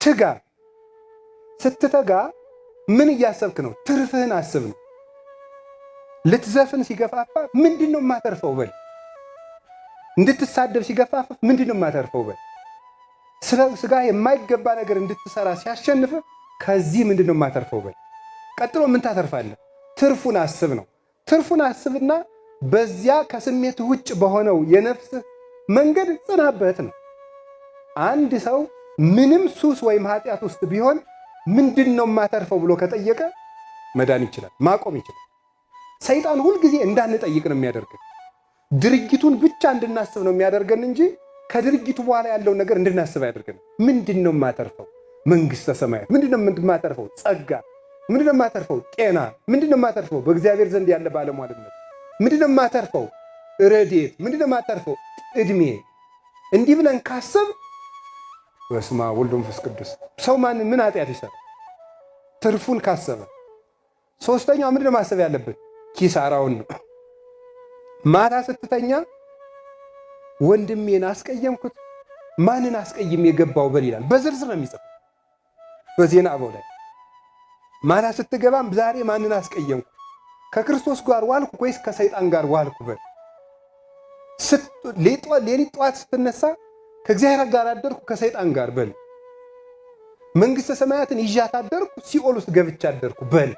ትጋ። ስትተጋ ምን እያሰብክ ነው? ትርፍህን አስብ ነው። ልትዘፍን ሲገፋፋ ምንድን ነው የማተርፈው በል። እንድትሳደብ ሲገፋፋ ምንድን ነው የማተርፈው በል። ስጋ የማይገባ ነገር እንድትሰራ ሲያሸንፍ ከዚህ ምንድን ነው የማተርፈው በል። ቀጥሎ ምን ታተርፋለህ? ትርፉን አስብ ነው። ትርፉን አስብና በዚያ ከስሜት ውጭ በሆነው የነፍስህ መንገድ ጽናበት ነው። አንድ ሰው ምንም ሱስ ወይም ኃጢአት ውስጥ ቢሆን ምንድን ነው የማተርፈው ብሎ ከጠየቀ መዳን ይችላል፣ ማቆም ይችላል። ሰይጣን ሁልጊዜ እንዳንጠይቅ ነው የሚያደርገን። ድርጊቱን ብቻ እንድናስብ ነው የሚያደርገን እንጂ ከድርጊቱ በኋላ ያለውን ነገር እንድናስብ አያደርገን። ምንድን ነው የማተርፈው? መንግስተ ሰማያት። ምንድን ነው የማተርፈው? ጸጋ። ምንድን ነው የማተርፈው? ጤና። ምንድን ነው የማተርፈው? በእግዚአብሔር ዘንድ ያለ ባለሟልነት። ምንድን ነው የማተርፈው? ረድኤት። ምንድን ነው የማተርፈው? እድሜ። እንዲህ ብለን ካሰብ በስመ አብ ወወልድ ወመንፈስ ቅዱስ ሰው ማን ምን ኃጢአት ይሰራል? ትርፉን ካሰበ። ሶስተኛው ምንድን ነው ማሰብ ያለብን? ኪሳራውን ነው። ማታ ስትተኛ ወንድሜን አስቀየምኩት፣ ማንን አስቀይም የገባው በል ይላል። በዝርዝር ነው የሚጽፈው በዜና አበው ላይ። ማታ ስትገባም ዛሬ ማንን አስቀየምኩ፣ ከክርስቶስ ጋር ዋልኩ ወይስ ከሰይጣን ጋር ዋልኩ በል። ሌሊት ጠዋት ስትነሳ ከእግዚአብሔር ጋር አደርኩ ከሰይጣን ጋር በል። መንግስተ ሰማያትን ይዣት አደርኩ ሲኦል ውስጥ ገብቻ አደርኩ በል።